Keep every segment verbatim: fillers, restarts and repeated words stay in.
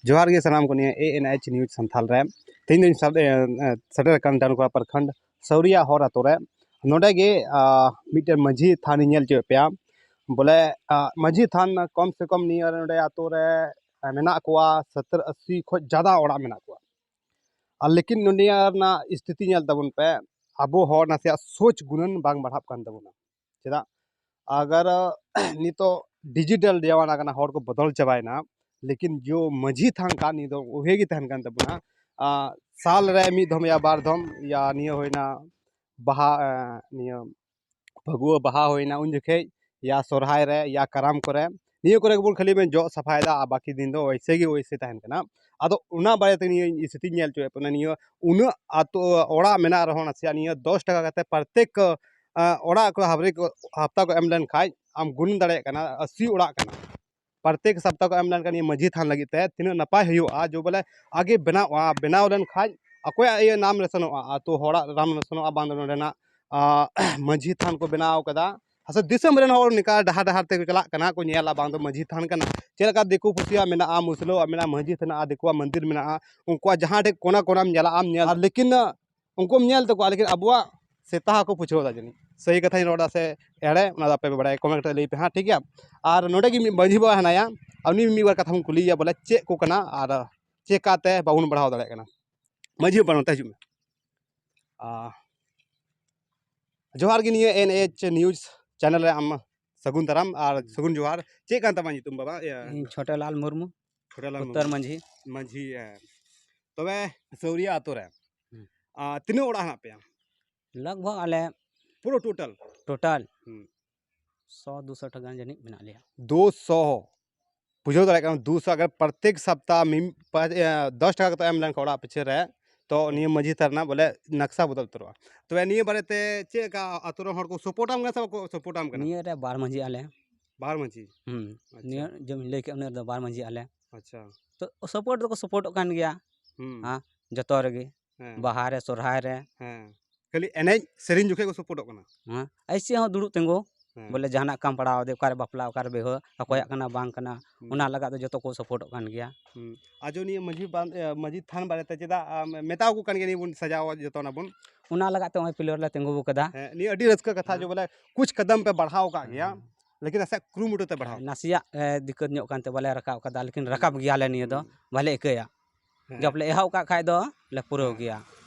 ᱡᱚᱦᱟᱨ ᱜᱮ ᱥᱟᱱᱟᱢ ᱠᱚ ᱱᱤᱭᱟᱹ A N H News Santhal ᱨᱮ᱾ ᱛᱮᱦᱮᱧ ᱫᱚᱧ ᱥᱟᱰᱮ-, ᱮ, ᱥᱮᱴᱮᱨ ᱟᱠᱟᱱ ᱰᱟᱱᱠᱚᱲᱟ ᱯᱨᱚᱠᱷᱚᱸᱰ ᱥᱟᱹᱣᱨᱤᱭᱟ ᱦᱚᱨ ᱟᱛᱳ ᱨᱮ᱾ ᱱᱚᱰᱮ ᱜᱮ, ᱟ, ᱢᱤᱫᱴᱮᱱ ᱢᱟᱹᱡᱷᱤ ᱛᱷᱟᱱᱤᱧ ᱧᱮᱞ ᱦᱚᱪᱚᱭᱮᱫ ᱯᱮᱭᱟ᱾ ᱵᱚᱞᱮ, ᱟ, ᱢᱟᱹᱡᱷᱤ ᱛᱷᱟᱱ ᱠᱚᱢ ᱥᱮ ᱠᱚᱢ ᱱᱤᱭᱟᱹ ᱱᱚᱰᱮ ᱟᱛᱳ ᱨᱮ, ᱟ, ᱢᱮᱱᱟᱜ ᱠᱚᱣᱟ ᱥᱚᱛᱛᱚᱨ ᱟᱥᱤ ᱠᱷᱚᱱ ᱡᱟᱫᱟ ᱚᱲᱟᱜ ᱢᱮᱱᱟᱜ ᱠᱚᱣᱟ᱾ ᱟᱨ ᱞᱮᱠᱤᱱ ᱱᱚᱰᱮᱭᱟᱜ ᱨᱮᱱᱟᱜ ᱥᱛᱷᱤᱛᱤ ᱧᱮᱞ ᱛᱟᱵᱚᱱ ᱯᱮ, ᱟᱵᱚ ᱦᱚᱲ ᱱᱟᱥᱮᱭᱟᱜ ᱥᱳᱪ ᱜᱩᱱᱟᱹᱱ ᱵᱟᱝ ᱵᱟᱲᱦᱟᱜ ᱠᱟᱱ ᱛᱟᱵᱚᱱᱟ᱾ ᱪᱮᱫᱟᱜ? ᱟᱜᱟᱨ ᱱᱤᱛᱚᱜ ᱰᱤᱡᱤᱴᱟᱞ ᱡᱟᱢᱟᱱᱟ ᱠᱟᱱᱟ, ᱦᱚᱲ ᱠᱚ ᱵᱚᱫᱚᱞ ᱪᱟᱵᱟᱭᱮᱱᱟ, ᱞᱮᱠᱤᱱ ᱡᱚ ᱢᱟᱹᱡᱷᱤ ᱛᱷᱟᱱ ᱠᱟᱱ, ᱱᱤᱭᱟᱹ ᱫᱚ ᱩᱦᱮ ᱜᱮ ᱛᱟᱦᱮᱱ ᱠᱟᱱ ᱛᱟᱵᱚᱱᱟ᱾ ᱟ, ᱥᱟᱞ ᱨᱮ ᱢᱤᱫ ᱫᱷᱚᱢ ᱭᱟ ᱵᱟᱨ ᱫᱷᱚᱢ, ᱭᱟ ᱱᱤᱭᱟᱹ ᱦᱩᱭᱱᱟ ᱵᱟᱦᱟ, ᱮ, ᱱᱤᱭᱟᱹ ᱯᱷᱟᱹᱜᱩᱣᱟᱹ ᱵᱟᱦᱟ ᱦᱩᱭᱱᱟ, ᱩᱱ ᱡᱚᱠᱷᱮᱡ ᱭᱟ ᱥᱚᱨᱦᱟᱭ ᱨᱮ ᱭᱟ ᱠᱟᱨᱟᱢ ᱠᱚᱨᱮ, ᱱᱤᱭᱟᱹ ᱠᱚᱨᱮ ᱜᱮᱵᱚᱱ ᱠᱷᱟᱹᱞᱤ ᱵᱚᱱ ᱡᱚᱜ ᱥᱟᱯᱷᱟᱭᱮᱫᱟ, ᱟᱨ ᱵᱟᱹᱠᱤ ᱫᱤᱱ ᱫᱚ ᱣᱮᱭᱥᱮ ᱜᱮ ᱣᱮᱭᱥᱮ ᱛᱟᱦᱮᱱ ᱠᱟᱱᱟ᱾ ᱟᱫᱚ ᱚᱱᱟ ᱵᱟᱨᱮᱛᱮ ᱱᱤᱭᱟᱹ ᱥᱛᱷᱤᱛᱤᱧ ᱧᱮᱞ ᱦᱚᱪᱚᱭᱮᱫ ᱵᱚᱱᱟ᱾ ᱱᱤᱭᱟᱹ ᱩᱱᱟᱹᱜ ᱟᱛᱳ ᱚᱲᱟᱜ ᱢᱮᱱᱟᱜ ᱨᱮᱦᱚᱸ, ᱱᱟᱥᱮᱭᱟᱜ ᱱᱤᱭᱟᱹ ᱫᱚᱥ ᱴᱟᱠᱟ ᱠᱟᱛᱮ ᱯᱨᱚᱛᱮᱠ, ᱟ, ᱚᱲᱟᱜ ᱠᱚ ᱦᱟᱵᱨᱤ ᱠᱚ ᱦᱟᱯᱛᱟ ᱠᱚ ᱮᱢ ᱞᱮᱱᱠᱷᱟᱱ ᱟᱢ ᱜᱩᱱ ᱫᱟᱲᱮᱭᱟᱜ ᱠᱟᱱᱟ, ᱟᱥᱤ ᱚᱲᱟᱜ ᱠᱟᱱᱟ᱾ ᱯᱨᱚᱛᱮᱠ ᱥᱟᱯᱛᱟ ᱠᱚ ᱮᱢ ᱞᱮᱱᱠᱷᱟᱱ ᱱᱤᱭᱟᱹ ᱢᱟᱹᱡᱷᱤ ᱛᱷᱟᱱ ᱞᱟᱹᱜᱤᱫ ᱛᱮ ᱛᱤᱱᱟᱹᱜ ᱱᱟᱯᱟᱭ ᱦᱩᱭᱩᱜᱼᱟ, ᱡᱚ ᱵᱚᱞᱮ ᱟᱜᱮ ᱵᱮᱱᱟᱣᱚᱜᱼᱟ, ᱵᱮᱱᱟᱣ ᱞᱮᱱᱠᱷᱟᱱ ᱚᱠᱚᱭᱟᱜ ᱤᱭᱟᱹ ᱱᱟᱢ ᱨᱮᱥᱚᱱᱚᱜᱼᱟ, ᱟᱛᱳ ᱦᱚᱲᱟᱜ ᱱᱟᱢ ᱨᱮᱥᱚᱱᱚᱜᱼᱟ, ᱵᱟᱝ ᱫᱚ ᱱᱚᱰᱮᱱᱟᱜ, ᱟ, ᱢᱟᱹᱡᱷᱤ ᱛᱷᱟᱱ ᱠᱚ ᱵᱮᱱᱟᱣ ᱠᱟᱫᱟ᱾ ᱟᱪᱪᱷᱟ, ᱫᱤᱥᱚᱢ ᱨᱮᱱ ᱦᱚᱲ ᱱᱤᱝᱠᱟ ᱰᱟᱦᱟᱨ ᱰᱟᱦᱟᱨ ᱛᱮᱠᱚ ᱪᱟᱞᱟᱜ ᱠᱟᱱᱟ, ᱠᱚ ᱧᱮᱞᱟ ᱵᱟᱝ ᱫᱚ ᱢᱟᱹᱡᱷᱤ ᱛᱷᱟᱱ ᱠᱟᱱᱟ᱾ ᱪᱮᱫ ᱞᱮᱠᱟ ᱫᱤᱠᱩ ᱯᱩᱥᱤᱭᱟᱜ ᱢᱮᱱᱟᱜᱼᱟ, ᱢᱩᱥᱞᱟᱹᱣᱟᱜ ᱢᱮᱱᱟᱜᱼᱟ, ᱢᱟᱹᱡᱷᱤ ᱛᱷᱟᱱ ᱢᱮᱱᱟᱜᱼᱟ, ᱫᱤᱠᱩᱣᱟᱜ ᱢᱚᱱᱫᱤᱨ ᱢᱮᱱᱟᱜᱼᱟ, ᱩᱱᱠᱩᱣᱟᱜ ᱡᱟᱦᱟᱸ ᱴᱷᱮᱡ ᱠᱚᱱᱟ ᱠᱚᱱᱟᱢ ᱧᱮᱞᱟ, ᱟᱢ ᱧᱮᱞ, ᱟᱨ ᱞᱮᱠᱤᱱ ᱩᱱᱠᱩᱢ ᱧᱮᱞ ᱛᱟᱠᱚᱣᱟ, ᱞᱮᱠᱤᱱ ᱟᱵᱚᱣᱟᱜ ᱥᱮᱛᱟ ᱦᱚᱸᱠᱚ ᱯᱩᱪᱷᱟᱹᱣ ᱮᱫᱟ ᱡᱟᱹᱱᱤᱡ᱾ ᱥᱟᱹᱦᱤ ᱠᱟᱛᱷᱟᱧ ᱨᱚᱲ ᱮᱫᱟ ᱥᱮ ᱮᱲᱮ, ᱚᱱᱟ ᱫᱚ ᱟᱯᱮ ᱯᱮ ᱵᱟᱲᱟᱭᱟ, ᱠᱚᱢᱮᱱᱴ ᱨᱮ ᱞᱟᱹᱭ ᱯᱮ ᱦᱟᱸᱜ, ᱴᱷᱤᱠ ᱜᱮᱭᱟ? ᱟᱨ ᱱᱚᱰᱮ ᱜᱮ ᱢᱤᱫ ᱢᱟᱹᱡᱷᱤ ᱵᱟᱵᱟ ᱦᱮᱱᱟᱭᱟ, ᱟᱨ ᱩᱱᱤ ᱢᱤᱫ ᱵᱟᱨ ᱠᱟᱛᱷᱟ ᱵᱚᱱ ᱠᱩᱞᱤᱭᱮᱭᱟ, ᱵᱚᱞᱮ ᱪᱮᱫ ᱠᱚ ᱠᱟᱱᱟ ᱟᱨ ᱪᱮᱠᱟᱛᱮ ᱵᱟᱵᱚᱱ ᱵᱟᱲᱦᱟᱣ ᱫᱟᱲᱮᱭᱟᱜ ᱠᱟᱱᱟ᱾ ᱢᱟᱹᱡᱷᱤ ᱵᱟᱵᱟ, ᱱᱚᱛᱮ ᱦᱤᱡᱩᱜ ᱢᱮ᱾ ᱟ, ᱡᱚᱦᱟᱨ ᱜᱮ ᱱᱤᱭᱟᱹ N H News channel ᱨᱮ ᱟᱢ ᱥᱟᱹᱜᱩᱱ ᱫᱟᱨᱟᱢ ᱟᱨ ᱥᱟᱹᱜᱩᱱ ᱡᱚᱦᱟᱨ᱾ ᱪᱮᱫ ᱠᱟᱱ ᱛᱟᱢᱟ ᱧᱩᱛᱩᱢ ᱵᱟᱵᱟ? ᱤᱭᱟᱹ, ᱤᱧ ᱪᱷᱳᱴᱮᱞᱟᱞ ᱢᱩᱨᱢᱩ, ᱪᱷᱳᱴᱮᱞᱟᱞ ᱩᱛᱛᱚᱨ ᱢᱩᱨᱢᱩ᱾ ᱢᱟᱹᱡᱷᱤ᱾ ᱢᱟᱹᱡᱷᱤ, ᱦᱮᱸ᱾ ᱛᱚᱵᱮ ᱥᱟᱹᱣᱨᱤᱭᱟ ᱟᱛᱳ ᱨᱮ, ᱦᱩᱸ᱾ ᱟ, ᱛᱤᱱᱟᱹᱜ ᱚᱲᱟᱜ ᱦᱮᱱᱟᱜ ᱯᱮᱭᱟ? ᱞᱟᱜᱽ ᱵᱷᱟᱜᱽ ᱟᱞᱮ ᱯᱩᱨᱟᱹ total? Total ᱦᱩᱸ᱾ ᱥᱚ ᱫᱩᱥᱚ ᱴᱟᱠᱟ ᱜᱟᱱ ᱡᱟᱹᱱᱤᱡ ᱢᱮᱱᱟᱜ ᱞᱮᱭᱟ᱾ ᱫᱩᱥᱚ᱾ ᱵᱩᱡᱷᱟᱹᱣ ᱫᱟᱲᱮᱭᱟᱜ ᱠᱟᱱᱟ, ᱫᱩᱥᱚ᱾ ᱟᱜᱟᱨ ᱯᱨᱚᱛᱮᱠ ᱥᱟᱯᱛᱟ ᱢᱤᱢ-, ᱯᱟ-, ᱮ, ᱫᱚᱥ ᱴᱟᱠᱟ ᱠᱟᱛᱮ ᱮᱢ ᱞᱮᱱᱠᱷᱟᱱ ᱚᱲᱟᱜ ᱯᱤᱪᱷᱟᱹ ᱨᱮ, ᱛᱚ ᱱᱤᱭᱟᱹ ᱢᱟᱹᱡᱷᱤ ᱛᱷᱟᱱ ᱨᱮᱱᱟᱜ ᱵᱚᱞᱮ ᱱᱟᱠᱥᱟ ᱵᱚᱫᱚᱞ ᱩᱛᱟᱹᱨᱚᱜᱼᱟ᱾ ᱛᱚᱵᱮ ᱱᱤᱭᱟᱹ ᱵᱟᱨᱮᱛᱮ ᱪᱮᱫ ᱞᱮᱠᱟ ᱟᱛᱳ ᱨᱮᱱ ᱦᱚᱲ ᱠᱚ ᱥᱟᱯᱳᱨᱴ ᱟᱢ ᱠᱟᱱᱟ ᱥᱮ ᱵᱟᱠᱚ ᱥᱟᱯᱳᱨᱴ ᱟᱢ ᱠᱟᱱᱟ? ᱱᱤᱭᱟᱹ ᱨᱮ ᱵᱟᱨ ᱢᱟᱹᱡᱷᱤ ᱟᱞᱮ᱾ ᱵᱟᱨ ᱢᱟᱹᱡᱷᱤ? ᱦᱩᱸ᱾ ᱟᱪᱪᱷᱟ᱾ ᱱᱤᱭᱟᱹ ᱡᱮᱢ ᱞᱟᱹᱭ ᱠᱮᱫ, ᱩᱱᱟᱹᱜ ᱫᱚ ᱵᱟᱨ ᱢᱟᱹᱡᱷᱤ ᱟᱞᱮ᱾ ᱟᱪᱪᱷᱟ᱾ ᱛᱚ ᱥᱟᱯᱳᱨᱴ ᱫᱚᱠᱚ ᱥᱟᱯᱳᱨᱴᱚᱜ ᱠᱟᱱ ᱜᱮᱭᱟ᱾ ᱦᱩᱸ᱾ ᱦᱮᱸ, ᱡᱚᱛᱚ ᱨᱮᱜᱮ᱾ ᱦᱮᱸ᱾ ᱵᱟᱦᱟ ᱨᱮ, ᱥᱚᱨᱦᱟᱭ ᱨᱮ, ᱦᱮᱸ᱾ ᱠᱷᱟᱹᱞᱤ ᱮᱱᱮᱡ ᱥᱮᱨᱮᱧ ᱡᱚᱠᱷᱮᱡ ᱠᱚ ᱥᱟᱯᱳᱨᱴᱚᱜ ᱠᱟᱱᱟ? ᱦᱮᱸ, ᱮᱭᱥᱮ ᱦᱚᱸ ᱫᱩᱲᱩᱵ ᱛᱤᱸᱜᱩ᱾ ᱦᱮᱸ᱾ ᱵᱚᱞᱮ ᱡᱟᱦᱟᱱᱟᱜ ᱠᱟᱢ ᱯᱟᱲᱟᱣ ᱫᱮ, ᱚᱠᱟᱨᱮ ᱵᱟᱯᱞᱟ, ᱚᱠᱟᱨᱮ ᱵᱤᱦᱟᱹ, ᱚᱠᱚᱭᱟᱜ ᱦᱩᱸ᱾ ᱠᱟᱱᱟ, ᱵᱟᱝ ᱠᱟᱱᱟ, ᱦᱩᱸ᱾ ᱚᱱᱟ ᱞᱟᱜᱟᱜ ᱫᱚ ᱡᱚᱛᱚ ᱠᱚ ᱥᱟᱯᱳᱨᱴᱚᱜ ᱠᱟᱱ ᱜᱮᱭᱟ᱾ ᱦᱩᱸ᱾ ᱟᱨ ᱡᱚ ᱱᱤᱭᱟᱹ ᱢᱟᱹᱡᱷᱤ ᱵᱟᱱ-, ᱮ, ᱢᱟᱹᱡᱷᱤ ᱛᱷᱟᱱ ᱵᱟᱨᱮᱛᱮ ᱪᱮᱫᱟᱜ, ᱟᱢ, ᱢᱮᱛᱟᱣᱟᱠᱚ ᱠᱟᱱ ᱜᱮᱭᱟ, ᱱᱤᱭᱟᱹ ᱵᱚᱱ ᱥᱟᱡᱟᱣᱟ, ᱡᱚᱛᱚᱱᱟᱵᱚᱱ? ᱚᱱᱟ ᱞᱟᱜᱟᱜ ᱛᱮ ᱱᱚᱜᱼᱚᱭ ᱯᱤᱞᱟᱨ ᱞᱮ ᱛᱤᱸᱜᱩ ᱟᱠᱟᱫᱟ᱾ ᱦᱮᱸ, ᱱᱤᱭᱟᱹ ᱟᱹᱰᱤ ᱨᱟᱹᱥᱠᱟᱹ ᱠᱟᱛᱷᱟ ᱦᱮᱸ᱾ ᱡᱮ ᱵᱚᱞᱮ ᱠᱩᱪ ᱠᱟᱫᱟᱢ ᱯᱮ ᱵᱟᱲᱦᱟᱣ ᱟᱠᱟᱫ ᱜᱮᱭᱟ, ᱦᱮᱸ᱾ ᱞᱮᱠᱤᱱ ᱟᱥᱮ ᱠᱩᱨᱩᱢᱩᱴᱩ ᱛᱮ ᱵᱟᱲᱦᱟᱣ᱾ ᱱᱟᱥᱮᱭᱟᱜ, ᱮ, ᱫᱤᱠᱠᱟᱛ ᱧᱚᱜ ᱠᱟᱱᱛᱮ ᱵᱟᱞᱮ ᱨᱟᱠᱟᱵ ᱟᱠᱟᱫᱟ, ᱞᱮᱠᱤᱱ ᱨᱟᱠᱟᱵ ᱜᱮᱭᱟᱞᱮ ᱱᱤᱭᱟᱹ ᱫᱚ, ᱦᱩᱸ᱾ ᱵᱟᱞᱮ ᱤᱠᱟᱹᱭᱟ᱾ ᱦᱮᱸ᱾ ᱡᱚᱵ ᱞᱮ ᱮᱦᱚᱵ ᱠᱟᱜ ᱠᱷᱟᱡ ᱫᱚ ᱞᱮ ᱯᱩᱨᱟᱹᱣ ᱦᱮᱸ᱾ ᱜᱮᱭᱟ᱾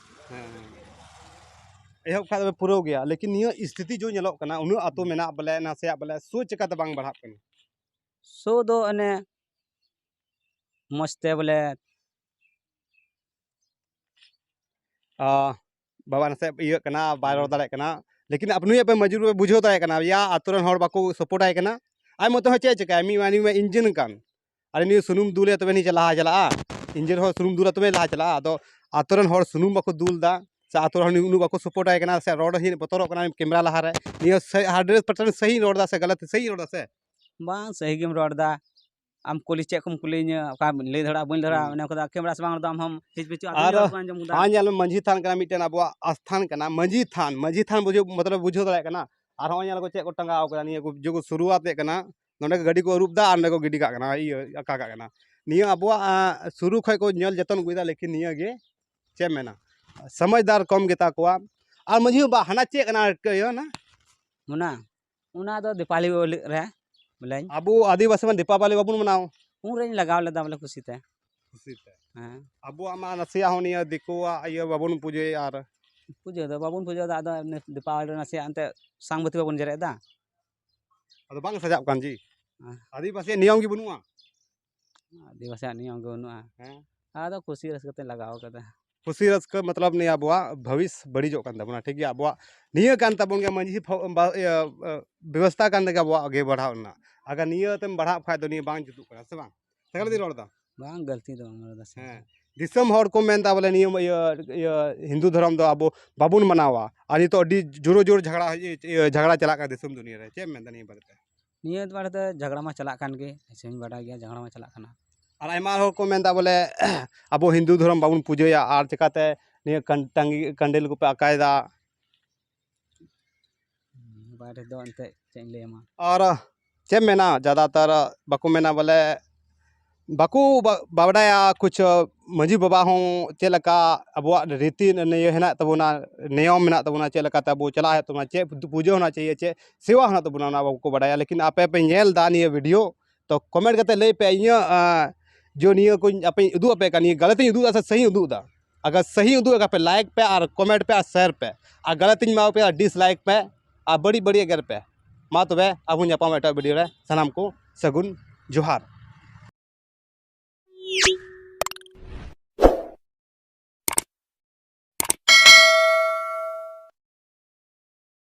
ᱦᱮᱸ, ᱦᱮᱸ᱾ ᱮᱦᱚᱵ ᱠᱷᱟᱡ ᱫᱚᱯᱮ ᱯᱩᱨᱟᱹᱣ ᱜᱮᱭᱟ, ᱞᱮᱠᱤᱱ ᱱᱤᱭᱟᱹ ᱥᱛᱷᱤᱛᱤ ᱡᱚ ᱧᱮᱞᱚᱜ ᱠᱟᱱᱟ, ᱩᱱᱟᱹᱜ ᱟᱹᱛᱩ ᱦᱩᱸ᱾ ᱢᱮᱱᱟᱜ ᱵᱚᱞᱮ, ᱱᱟᱥᱮᱭᱟᱜ ᱵᱚᱞᱮ ᱥᱳ ᱪᱮᱠᱟᱛᱮ ᱵᱟᱝ ᱵᱟᱲᱦᱟᱜ ᱠᱟᱱᱟ? ᱥᱳ ᱫᱚ ᱚᱱᱮ ᱢᱚᱡᱽ ᱛᱮ ᱵᱚᱞᱮ ᱟ, ᱵᱟᱵᱟ ᱱᱟᱥᱮ ᱤᱭᱟᱹᱜ ᱠᱟᱱᱟ, ᱵᱟᱭ ᱨᱚᱲ ᱦᱩᱸ᱾ ᱫᱟᱲᱮᱭᱟᱜ ᱠᱟᱱᱟ᱾ ᱞᱮᱠᱤᱱ ᱟᱯ-, ᱱᱩᱭ ᱟᱯᱮ ᱢᱟᱹᱡᱷᱤ ᱵᱟᱵᱟ ᱵᱩᱡᱷᱟᱹᱣ ᱫᱟᱲᱮᱭᱟᱜ ᱠᱟᱱᱟ, ᱭᱟ ᱟᱛᱳ ᱨᱮᱱ ᱦᱚᱲ ᱵᱟᱠᱚ ᱥᱟᱯᱳᱨᱴ ᱟᱭ ᱠᱟᱱᱟ᱾ ᱟᱡ ᱢᱚᱛᱚ ᱦᱚᱸ ᱪᱮᱫ ᱮ ᱪᱤᱠᱟᱹᱭᱟ? ᱢᱤᱫ ᱢᱟ ᱱᱩᱭ ᱢᱟ ᱤᱧᱡᱤᱱ ᱠᱟᱱ᱾ ᱟᱨ ᱱᱤᱭᱟᱹ ᱥᱩᱱᱩᱢ ᱫᱩᱞ ᱟᱭᱟ ᱛᱚᱵᱮ ᱱᱤᱭᱟᱹ ᱞᱟᱦᱟ ᱪᱟᱞᱟᱜᱼᱟ᱾ ᱤᱧᱡᱤᱱ ᱦᱚᱸ ᱥᱩᱱᱩᱢ ᱫᱩᱞᱟ ᱛᱚᱵᱮ ᱞᱟᱦᱟ ᱪᱟᱞᱟᱜᱼᱟ᱾ ᱟᱫᱚ ᱟᱛᱳ ᱨᱮᱱ ᱦᱚᱲ ᱥᱩᱱᱩᱢ ᱵᱟᱠᱚ ᱫᱩᱞ ᱮᱫᱟ, ᱥᱮ ᱟᱛᱳ ᱨᱮᱱ ᱩᱱᱟᱹᱜ ᱵᱟᱠᱚ ᱥᱟᱯᱳᱨᱴ ᱟᱭ ᱠᱟᱱᱟ, ᱥᱮ ᱨᱚᱲ ᱦᱤᱱᱟᱹᱧ ᱵᱚᱛᱚᱨᱚᱜ ᱠᱟᱱᱟ ᱠᱮᱢᱮᱨᱟ ᱞᱟᱦᱟ ᱨᱮ᱾ ᱱᱤᱭᱟᱹ ᱥᱮ ᱦᱟᱱᱰᱨᱮᱰ ᱯᱟᱨᱥᱮᱱᱴ ᱥᱟᱹᱦᱤᱧ ᱨᱚᱲ ᱮᱫᱟ ᱥᱮ ᱜᱟᱞᱟᱛ ᱥᱟᱹᱦᱤᱧ ᱨᱚᱲ ᱮᱫᱟ ᱥᱮ? ᱵᱟᱝ, ᱥᱟᱹᱦᱤ ᱜᱮᱢ ᱨᱚᱲ ᱮᱫᱟ᱾ ᱟᱢ ᱠᱩᱞᱤ ᱪᱮᱫ ᱠᱚᱢ ᱠᱩᱞᱤᱧᱟ, ᱚᱠᱟ ᱞᱟᱹᱭ ᱫᱷᱟᱲᱟ ᱵᱟᱹᱧ ᱞᱟᱹᱭ ᱫᱷᱟᱲᱟ, ᱦᱩᱸ᱾ ᱚᱱᱮ ᱚᱱᱠᱟ ᱠᱮᱢᱮᱨᱟ ᱥᱟᱢᱟᱝ ᱨᱮᱫᱚ ᱟᱢ ᱦᱚᱸ ᱦᱤᱪ ᱯᱤᱪᱷᱩ ᱟᱫᱚ ᱟᱨ ᱟᱸᱡᱚᱢ ᱟᱸᱡᱚᱢ ᱮᱫᱟ᱾ ᱦᱚᱸ ᱧᱮᱞ ᱢᱮ, ᱢᱟᱹᱡᱷᱤ ᱛᱷᱟᱱ ᱠᱟᱱᱟ, ᱢᱤᱫᱴᱮᱱ ᱟᱵᱚᱣᱟᱜ ᱟᱥᱛᱷᱟᱱ ᱠᱟᱱᱟ, ᱢᱟᱹᱡᱷᱤ ᱛᱷᱟᱱ, ᱢᱟᱹᱡᱷᱤ ᱛᱷᱟᱱ ᱵᱩᱡᱷᱟᱹᱣ, ᱢᱚᱛᱞᱚᱵ ᱵᱩᱡᱷᱟᱹᱣ ᱫᱟᱲᱮᱭᱟᱜ ᱠᱟᱱᱟ᱾ ᱟᱨ ᱦᱚᱸᱜᱼᱚᱭ ᱧᱮᱞ ᱠᱚ ᱪᱮᱫ ᱠᱚ ᱴᱟᱸᱜᱟᱣ ᱠᱟᱫᱟ, ᱱᱤᱭᱟᱹ ᱠᱚ ᱡᱮ ᱠᱚ ᱥᱩᱨᱩᱣᱟᱛ ᱮᱫ ᱠᱟᱱᱟ, ᱱᱚᱸᱰᱮ ᱠᱚ ᱜᱟᱹᱰᱤ ᱠᱚ ᱟᱹᱨᱩᱵ ᱮᱫᱟ ᱟᱨ ᱱᱚᱸᱰᱮ ᱠᱚ ᱜᱤᱰᱤ ᱠᱟᱜ ᱠᱟᱱᱟ, ᱤᱭᱟᱹ ᱟᱠᱟ ᱠᱟᱜ ᱠᱟᱱᱟ᱾ ᱱᱤᱭᱟᱹ ᱟᱵᱚᱣᱟᱜ, ᱟᱸ, ᱥᱩᱨᱩ ᱠᱷᱚᱡ ᱠᱚ ᱧᱮᱞ ᱡᱚᱛᱚᱱ ᱟᱹᱜᱩᱭᱮᱫᱟ, ᱞᱮᱠᱤᱱ ᱱᱤᱭᱟᱹ ᱜᱮ ᱪᱮᱫ ᱮᱢ ᱢᱮᱱᱟ, ᱥᱚᱢᱚᱡᱽᱫᱟᱨ ᱠᱚᱢ ᱜᱮᱛᱟ ᱠᱚᱣᱟ᱾ ᱟᱨ ᱢᱟᱹᱡᱷᱤ ᱵᱟᱵᱟ ᱦᱟᱱᱟ ᱪᱮᱫ ᱠᱟᱱᱟ, ᱤᱭᱟᱹ ᱚᱱᱟ? ᱚᱱᱟ, ᱚᱱᱟ ᱫᱚ ᱫᱤᱯᱟᱞᱤ ᱨᱮ ᱵᱚᱞᱮ᱾ ᱟᱵᱚ ᱟᱹᱫᱤᱵᱟᱹᱥᱤ ᱢᱟ ᱫᱤᱯᱟᱵᱟᱞᱤ ᱵᱟᱵᱚᱱ ᱢᱟᱱᱟᱣ᱾ ᱩᱱ ᱨᱮᱧ ᱞᱟᱜᱟᱣ ᱞᱮᱫᱟ ᱵᱚᱞᱮ ᱠᱩᱥᱤᱛᱮ᱾ ᱠᱩᱥᱤᱛᱮ᱾ ᱦᱮᱸ᱾ ᱟᱵᱚᱣᱟᱜ ᱢᱟ ᱱᱟᱥᱮᱭᱟᱜ ᱦᱚᱸ ᱱᱤᱭᱟᱹ ᱫᱤᱠᱩᱣᱟᱜ ᱤᱭᱟᱹ ᱵᱟᱵᱚᱱ ᱯᱩᱡᱟᱹᱭᱟ ᱟᱨ᱾ ᱯᱩᱡᱟᱹ ᱫᱚ ᱵᱟᱵᱚᱱ ᱯᱩᱡᱟᱹᱭ ᱫᱟ, ᱟᱫᱚ ᱮᱢᱱᱤ ᱫᱤᱯᱟᱵᱟᱞᱤ ᱨᱮ ᱱᱟᱥᱮᱭᱟᱜ ᱮᱱᱛᱮ ᱥᱟᱝ ᱵᱟᱹᱛᱤ ᱵᱟᱵᱚᱱ ᱡᱮᱨᱮᱫ ᱮᱫᱟ᱾ ᱟᱫᱚ ᱵᱟᱝ ᱥᱟᱡᱟᱜ ᱠᱟᱱ ᱡᱤ? ᱦᱮᱸ᱾ ᱟᱹᱫᱤᱵᱟᱹᱥᱤᱭᱟᱜ ᱱᱤᱭᱚᱢ ᱜᱮ ᱵᱟᱹᱱᱩᱜᱼᱟ? ᱟᱹᱫᱤᱵᱟᱹᱥᱤᱭᱟᱜ ᱱᱤᱭᱚᱢ ᱜᱮ ᱵᱟᱹᱱᱩᱜᱼᱟ᱾ ᱦᱮᱸ᱾ ᱟᱫᱚ ᱠᱩᱥᱤ ᱨᱟᱹᱥᱠᱟᱹ ᱛᱮᱧ ᱞᱟᱜᱟᱣ ᱠᱟᱫᱟ᱾ ᱠᱩᱥᱤ ᱨᱟᱹᱥᱠᱟᱹ ᱢᱚᱛᱞᱚᱵ ᱱᱤᱭᱟᱹ ᱟᱵᱚᱣᱟᱜ ᱵᱷᱚᱵᱤᱥ ᱵᱟᱹᱲᱤᱡᱚᱜ ᱠᱟᱱ ᱛᱟᱵᱚᱱᱟ, ᱴᱷᱤᱠ ᱜᱮᱭᱟ? ᱟᱵᱚᱣᱟᱜ ᱱᱤᱭᱟᱹ ᱠᱟᱱ ᱛᱟᱵᱚᱱ ᱜᱮᱭᱟ ᱢᱟᱹᱡᱷᱤ ᱯᱷᱚ-, ᱵᱟ-, ᱤᱭᱟᱹ, ᱟ, ᱵᱮᱵᱚᱥᱛᱷᱟ ᱠᱟᱱ ᱛᱮᱜᱮ ᱟᱵᱚᱣᱟᱜ ᱟᱜᱮ ᱵᱟᱲᱦᱟᱣ ᱨᱮᱱᱟᱜ᱾ ᱟᱜᱟᱨ ᱱᱤᱭᱟᱹ ᱛᱮᱢ ᱵᱟᱲᱦᱟᱜ ᱠᱷᱟᱡ ᱫᱚ ᱱᱤᱭᱟᱹ ᱵᱟᱝ ᱡᱩᱛᱩᱜ ᱠᱟᱱᱟ, ᱥᱮ ᱵᱟᱝ? ᱥᱮ ᱠᱷᱟᱹᱞᱤ ᱨᱚᱲ ᱫᱟ? ᱵᱟᱝ, ᱜᱟᱹᱞᱛᱤ ᱫᱚ ᱵᱟᱝ ᱨᱚᱲ ᱫᱟ, ᱥᱮ ᱦᱮᱸ᱾ ᱪᱮᱫ? ᱫᱤᱥᱚᱢ ᱦᱚᱲ ᱠᱚ ᱢᱮᱱᱫᱟ ᱵᱚᱞᱮ ᱱᱤᱭᱟᱹ ᱤᱭᱟᱹ, ᱤᱭᱟᱹ ᱦᱤᱱᱫᱩ ᱫᱷᱚᱨᱚᱢ ᱫᱚ ᱟᱵᱚ ᱵᱟᱵᱚᱱ ᱢᱟᱱᱟᱣᱟ᱾ ᱟᱨ ᱱᱤᱛᱚᱜ ᱟᱹᱰᱤ ᱡᱳᱨᱳ ᱡᱳᱨ ᱡᱷᱟᱜᱽᱲᱟ, ᱤᱭᱟᱹ, ᱤᱭᱟᱹ, ᱡᱷᱟᱜᱽᱲᱟ ᱪᱟᱞᱟᱜ ᱠᱟᱱᱟ ᱫᱤᱥᱚᱢ ᱫᱩᱱᱤᱭᱟᱹ ᱨᱮ᱾ ᱪᱮᱫ ᱮᱢ ᱢᱮᱱᱫᱟ ᱱᱤᱭᱟᱹ ᱵᱟᱨᱮᱛᱮ? ᱱᱤᱭᱟᱹ ᱵᱟᱨᱮᱛᱮ ᱡᱷᱟᱜᱽᱲᱟ ᱢᱟ ᱪᱟᱞᱟᱜ ᱠᱟᱱ ᱜᱮ, ᱤᱧ ᱦᱚᱸᱧ ᱵᱟᱰᱟᱭ ᱜᱮᱭᱟ, ᱡᱷᱟᱜᱽᱲᱟ ᱢᱟ ᱪᱟᱞᱟᱜ ᱠᱟᱱᱟ᱾ ᱟᱨ ᱟᱭᱢᱟ ᱦᱚᱲ ᱠᱚ ᱢᱮᱱᱫᱟ ᱵᱚᱞᱮ, ᱟᱵᱚ ᱦᱤᱱᱫᱩ ᱫᱷᱚᱨᱚᱢ ᱵᱟᱵᱚᱱ ᱯᱩᱡᱟᱹᱭᱟ, ᱟᱨ ᱪᱤᱠᱟᱛᱮ ᱱᱤᱭᱟᱹ ᱠᱟᱱ-, ᱴᱟᱺᱜᱤ-, ᱠᱟᱱᱰᱤᱞ ᱠᱚᱯᱮ ᱟᱠᱟᱭᱮᱫᱟ? ᱵᱟᱨᱮ ᱫᱚ ᱮᱱᱛᱮᱫ ᱤᱧ ᱞᱟᱹᱭ ᱟᱢᱟ᱾ ᱟᱨ ᱪᱮᱫ ᱮᱢ ᱢᱮᱱᱟ, ᱡᱟᱫᱟᱛᱟᱨ ᱵᱟᱠᱚ ᱢᱮᱱᱟ ᱵᱚᱞᱮ, ᱵᱟᱠᱚ ᱵᱟ- ᱵᱟᱰᱟᱭᱟ ᱠᱩᱪ ᱢᱟᱺᱡᱷᱤ ᱵᱟᱵᱟ ᱦᱚᱸ ᱪᱮᱫ ᱞᱮᱠᱟ ᱟᱵᱚᱣᱟᱜ ᱨᱤᱛᱤ ᱱᱤᱭᱚᱢ ᱦᱮᱱᱟᱜ ᱛᱟᱵᱚᱱᱟ, ᱱᱤᱭᱚᱢ ᱢᱮᱱᱟᱜ ᱛᱟᱵᱚᱱᱟ, ᱪᱮᱫ ᱞᱮᱠᱟᱛᱮ ᱟᱵᱚ ᱪᱟᱞᱟᱜ ᱦᱩᱭᱩᱜ ᱛᱟᱵᱚᱱᱟ, ᱪᱮᱫ ᱯᱩᱡᱟᱹ ᱦᱚᱱᱟ ᱪᱟᱦᱤᱭᱮ, ᱪᱮᱫ ᱥᱮᱵᱟ ᱦᱮᱱᱟᱜ ᱛᱟᱵᱚᱱᱟ, ᱚᱱᱟ ᱵᱟᱠᱚ ᱵᱟᱰᱟᱭᱟ᱾ ᱞᱮᱠᱤᱱ ᱟᱯᱮ ᱯᱮ ᱧᱮᱞ ᱮᱫᱟ ᱱᱤᱭᱟᱹ ᱵᱷᱤᱰᱤᱭᱳ, ᱛᱚ ᱠᱚᱢᱮᱱᱴ ᱠᱟᱛᱮ ᱞᱟᱹᱭ ᱯᱮ, ᱤᱧᱟᱹᱜ ᱟᱸ, ᱡᱚ ᱱᱤᱭᱟᱹ ᱠᱚᱧ ᱟᱯᱮᱧ ᱩᱫᱩᱜ ᱟᱯᱮ ᱠᱟᱱ, ᱱᱤᱭᱟᱹ ᱜᱟᱞᱟᱛᱤᱧ ᱩᱫᱩᱜ ᱮᱫᱟ ᱥᱮ ᱥᱟᱹᱦᱤᱧ ᱩᱫᱩᱜ ᱮᱫᱟ? ᱟᱜᱟᱨ ᱥᱟᱹᱦᱤᱧ ᱩᱫᱩᱜ ᱮᱫᱟ, ᱯᱮ ᱞᱟᱭᱤᱠ ᱯᱮ ᱟᱨ ᱠᱚᱢᱮᱱᱴ ᱯᱮ ᱟᱨ ᱥᱮᱭᱟᱨ ᱯᱮ, ᱟᱨ ᱜᱟᱞᱟᱛᱤᱧ ᱮᱢᱟ ᱯᱮᱭᱟ, ᱰᱤᱥᱞᱟᱭᱤᱠ ᱯᱮ ᱟᱨ ᱵᱟᱹᱲᱤᱡ ᱵᱟᱹᱲᱤᱡ ᱮᱜᱮᱨ ᱯᱮ᱾ ᱢᱟ ᱛᱚᱵᱮ ᱟᱵᱚ ᱧᱟᱯᱟᱢ ᱮᱴᱟᱜ ᱵᱷᱤᱰᱤᱭᱳ ᱨᱮ, ᱥᱟᱱᱟᱢ ᱠᱚ ᱥᱟᱹᱜᱩᱱ ᱡᱚᱦᱟᱨ᱾